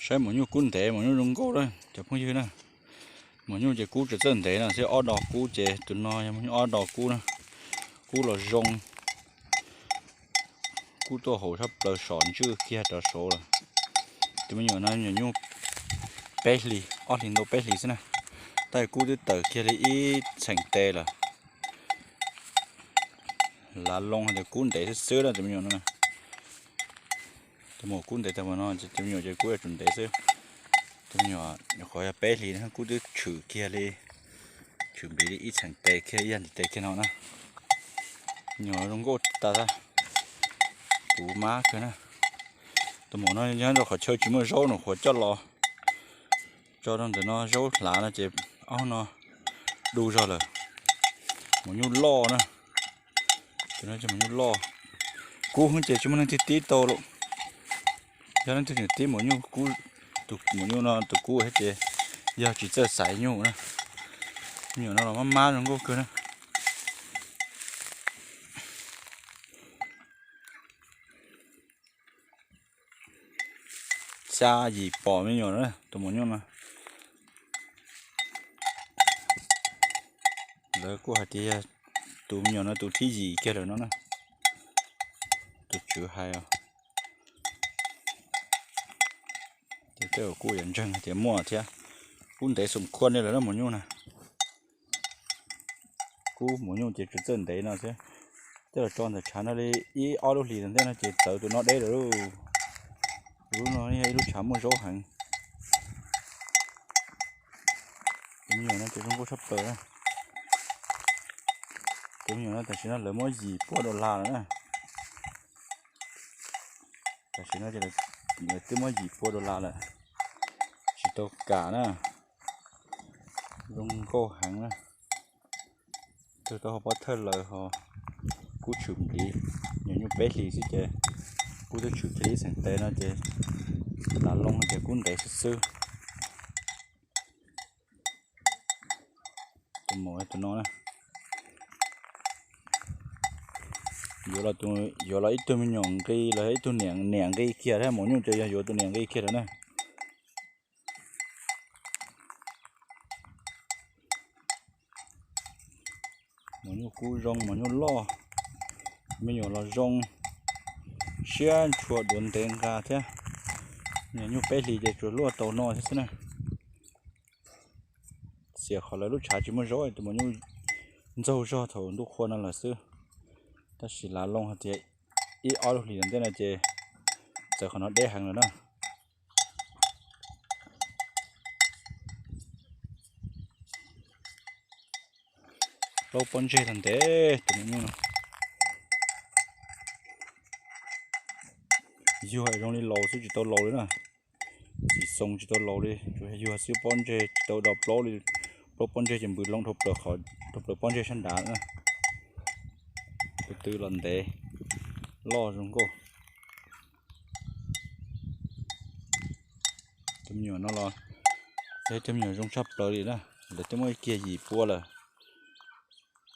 Saib maum nyuj kub ntev, maum nyuj zoo nkauj na cov phooj ywg na. Maum nyuj ces kub tsis txawj ntev no xwb, ob do kub ces tus no yog maum nyuj ob do kub na. Kub los zoo, kub tuaj hauv sab plaws sov ntswj kiag rov saud lawm. Tus me nyuam no nyuam nyuj peb hlis, ob hlis ntau peb hlis xwb na, tab kub twb tawm kiag li ib txheem tes lawm. Lav loo tias kub ntev xwb xwb na tus me nyuam no. Tus maum kub ntev tag no, tus me nyuam ces kub yuav tsum ntev xwb. Tus me nyuam qhov yog peb hlis kub twb tshwm kiag li, tshwm npliv li ib txheem tes kiag, ib yam ntiv tes kiag no na. Nyuam zoo nkauj tas, puv mab kawg na. Tus maum no nyob rau qhov chaw tsis muaj zaub no, qhuav coj los tso rau ntawm no zaub hlav no ces ob no du zog lawm. Maum nyuj loj na, tus no ces maum nyuj loj. Kub ces tsis muaj leej twg tib tau, yog leej twg tseem tib maum nyuj, tus maum nyuj no tus kub thiab ces yog tsis txawj xaiv nyuj na. Nyuam no los mab mab zoo nkauj kawg na. Xya yim pom me nyuam na tus maum nyuj no. Lawv kuj hais tias yog tus me nyuam no tus thib yim kiag lawm no na, tus tswv hais os. Ces tej zaum kuj yuav ntseeg tias muaj thiab. Kub ntev xoom khuaj li lawm na maum nyuj na. Kub maum nyuj ces tsis txawj ntev no xwb, coj los tso ntawm tshav no li ib ob lub hlis tom ntej no ces txawv tus no deb lawm lauj. Tus lub no yog ib lub tshav muaj zaub heev. Tus me nyuam no ces zoo nkauj tshaj plaws na. Tus me nyuam no tam sim no lawv muab yim pua dollar lawm na. Tam sim no ces lawv twb muab yim pua dollar lawm, tsis tau kam na. Zoo nkauj heev na. Tug tau ho pob thawj lawv ho kub tshwm npliv, nyuam nyuj peb hlis xwb ces kub twb tshwm kiag li ib txheem tes no ces lav loo ces kub ntev xwb xwb. Tus maum tus no na, yuav los ib tug me nyuam nqi los ib tug niam nqi kiag thiab, maum nyuj ces yog yuav tus niam nqi kiag lawm na. Maum nyuj kub zoo, maum nyuj loj, me nyuam los zoo, siab ntshua duav ntev nqa thiab. Nyuam nyuj peb hlis ces tsuas luaj tau no thiab xwb na. Xiam qhov lawv lub tshav tsis muaj zaub, tus maum nyuj ntxaug zog thaum ntuj qhua no lawm xwb. Tab sis lav loo hais tias ib ob lub hlis tom ntej no ces txawv qhov no deb heev lawm na. Plaub pob ntseg tag ntev tus maum nyuj no. Yuag zoo li laus xwb tsis tau laus li na. Txiv xoo tsis tau laus li, tsuas yuag xwb, pob ntseg tsis tau do plaub li. Plaub pob ntseg ces npws loo dhau plaws qhov, dhau plaws pob ntseg sab nrad na. Tus twg los ntev, loj zoo nkauj. Tus me nyuam no los yog ib tug me nyuam zoo tshaj plaws li na. Lawv twb muab kiag yim pua lawm,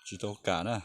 tsis tau kam na.